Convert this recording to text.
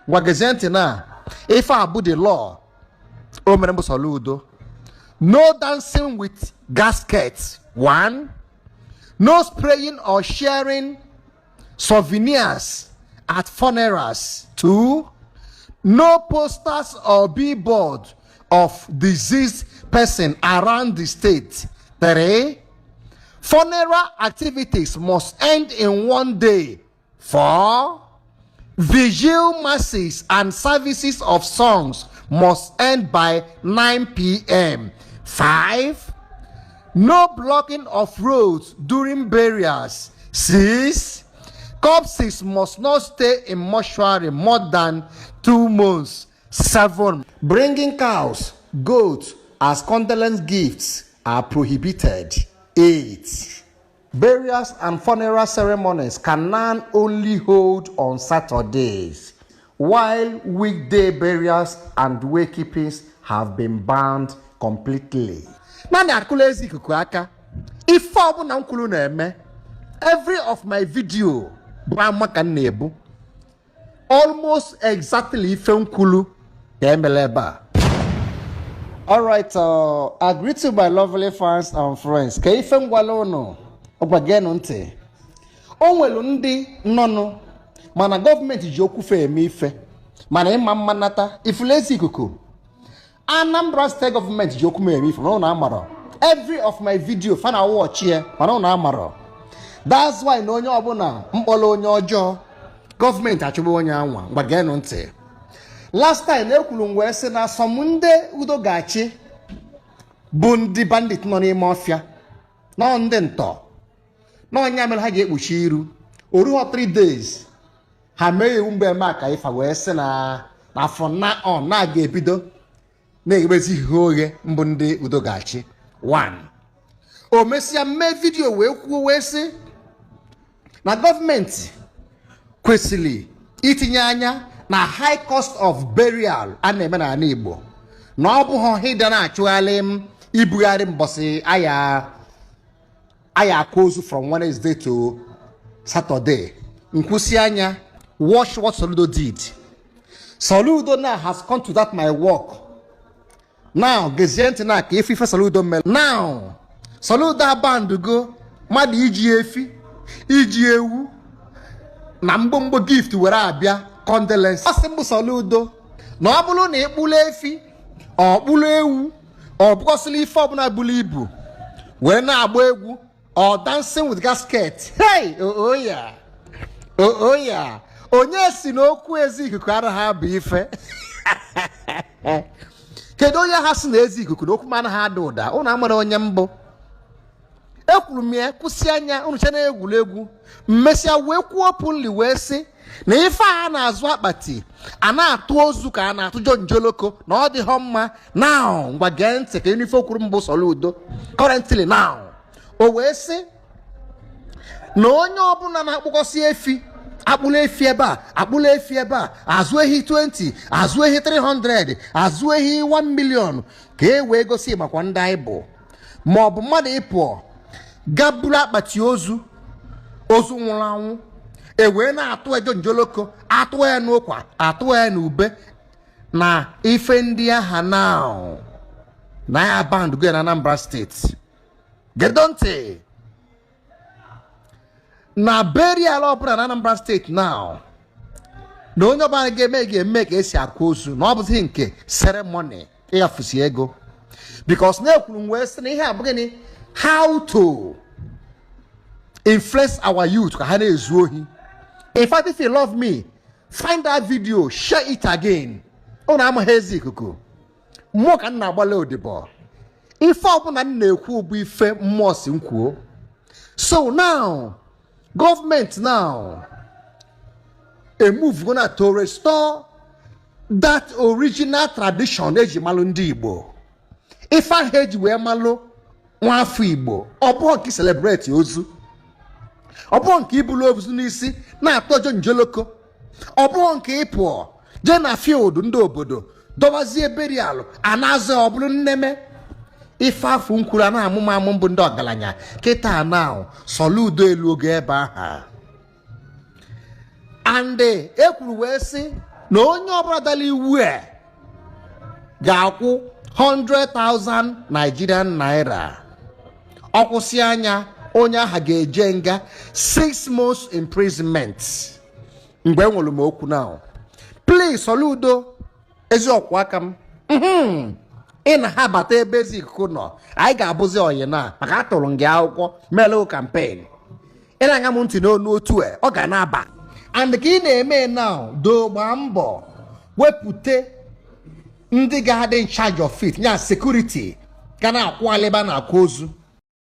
Ngwa, gezie ntị na ife a bụ the law o mere mbụ Soludo. No dancing with gaskets, one. No spraying or sharing souvenirs at funerals, two. No posters or billboard of deceased person around the state, three. Funeral activities must end in one day, four. Vigil masses and services of songs must end by 9 p.m., 5. No blocking of roads during burials, 6. Corpses must not stay in mortuary more than 2 months, 7. Bringing cows, goats as condolence gifts are prohibited, 8. Burials and funeral ceremonies can now only hold on Saturdays, while weekday burials and wakekeepings have been banned completely. Naanị akụla ezi ikuku aka. Ife ọbụla m kwuru na-eme. Every of my video bụ ama ka m na-ebu. Almost exactly ife m kwuru ka emere ebe a. Alright, I greet you, my lovely fans and friends. Ka ife ngwala unu, ọgwa geenụ ntị. O nwere ndị nọnụ mana gọọmenti ji okwufe eme ife, mana ịma mma nata ifulu ezi ikuku. Anambra State gọọmenti ji okwu m eme ife, mana ụnụ amarọ. Every of my video fa na watch ya, mana ụnụ amarọ. That's why na onye ọbụla mkpọrọ onye ọjọọ, gọọmenti achụgbu onye anwa. Ngwa, geenụ ntị. Last time ekwuru m wee sị na some ndị udo ga-achị bụ ndị bandit nọ n'ime ọfịa nọ, ndị ntọ n'ọnya mere ha ga-ekpuchi iru oruho 3 days, ha mee iwu mgbe eme aka ifa wee sị na from now on na ga-ebido na-eghebezi ihe oghe mbụ ndị udo ga-achị. 1 o mesịa mee video wee kwuo wee sị na gọọmenti kwesịrị itinye anya na high cost of burial a na-eme n'ala Igbo, na ọ bụghị ịda na-achụgharị m ibugharị mbọsị aya aya akwa ozu from Wednesday to Saturday. Nkwụsị anya. Watch what Soludo did. Soludo now has come to that my work now. Gezie ntị na ka ife Soludo mere now. Soludo abandugo mmadụ iji efi, iji ewu na mgbomgbo gift were abịa condolence. Ọ sị mbụ Soludo na ọ bụrụ na ịkpụrụ efi, ọ kpụrụ ewu, ọ bụkọsịla ife ọbụla buru ibu wee na-agba egwu or dancing with gasket, hey, oh ya, oh ya, onye si n'okwu ezi ikuku anaghị abụ ife. Kedu onye ha si na ezi ikuku na okwu m anaghị ada ụda? Ụnụ amara onye mbụ ekwuru m ya. Kwụsị anya unu che na egwuregwu. Mmesịa wee kwuo openly wee sị na ife a na-azụ akpati a na-atụ ozu ka a na-atụjọ njoloko na ọ dịghọ mma. Now, ngwa, gee ntị ka ife okwuru mbụ Soludo currently now. O wee sị na onye ọbụla na-akpụkọsị efi, akpụla efi ebe a, akpụla efi ebe a, azụ ehi 20, azụ ehi 300, azụ ehi 1 million ka e wee gosi makwa ndị anyị bụ, ma ọ bụ mmadụ ịpụọ ga buru akpati ozu, ozu nwụrụ anwụ, e wee na-atụ ejo njoloko, atụ ya n'ụkwa, atụ ya n'ube na ife ndị agha now na ya ban go na Anambra Steeti. Gedo ntị na burial ọbụla na Anambra Steeti now, na onye ọbụla ga-eme ka esi akwa ozu, na ọ bụzi nke ceremony ịghafusi ego, because na-ekwuru m wee sị na ihe a bụ gịnị? How to influence our youth ka ha na-ezu ohi. In fact, if you love me, find that video, share it again. Ụnụ amaghị ezi ikuku mmụọ ka m na-agbalị odibo. Ife ọbụla m na-ekwu bụ ife mmụọ si m kwuo. So now government now a move gonna to restore that original tradition eji malụ ndị Igbo, ife ahụ eji wee malụ nwafọ Igbo. Ọ bụghị nke celebrate ozu, ọ bụghị nke ibulu ozu n'isi na-atọjọ njeloko, ọ bụghị nke ịpụọ jee na field ndị obodo dọbazie burial a na-azụ. Ọ bụrụ nneme ife afọ nkwuru a na-amụ m amụ mbụ ndị ọgaranya kịta now. Soludo elu oge ebe ahụ and ekwuru wee sị Na onye ọbụla dara iwu a ga-akwụ 100,000 Nigerian naira. Ọkwụsị anya, onye aha ga-eje nga 6 months imprisonment. Mgbe enwere m okwu now, please, Soludo, ezi ọkwụ aka m, ị na ha bata ebe ezi ikuku nọ, anyị ga-abụzi oyi na maka atụrụ m gị akwụkwọ melụ campaign. Ị na-aṅa m ntị n'onu otu a ọ ga na-aba. And ka ị na-eme now, doo gbaa mbọ wepụta ndị ga-adị in charge of it, ya security ga na-akwụ alịba na-akwa ozu.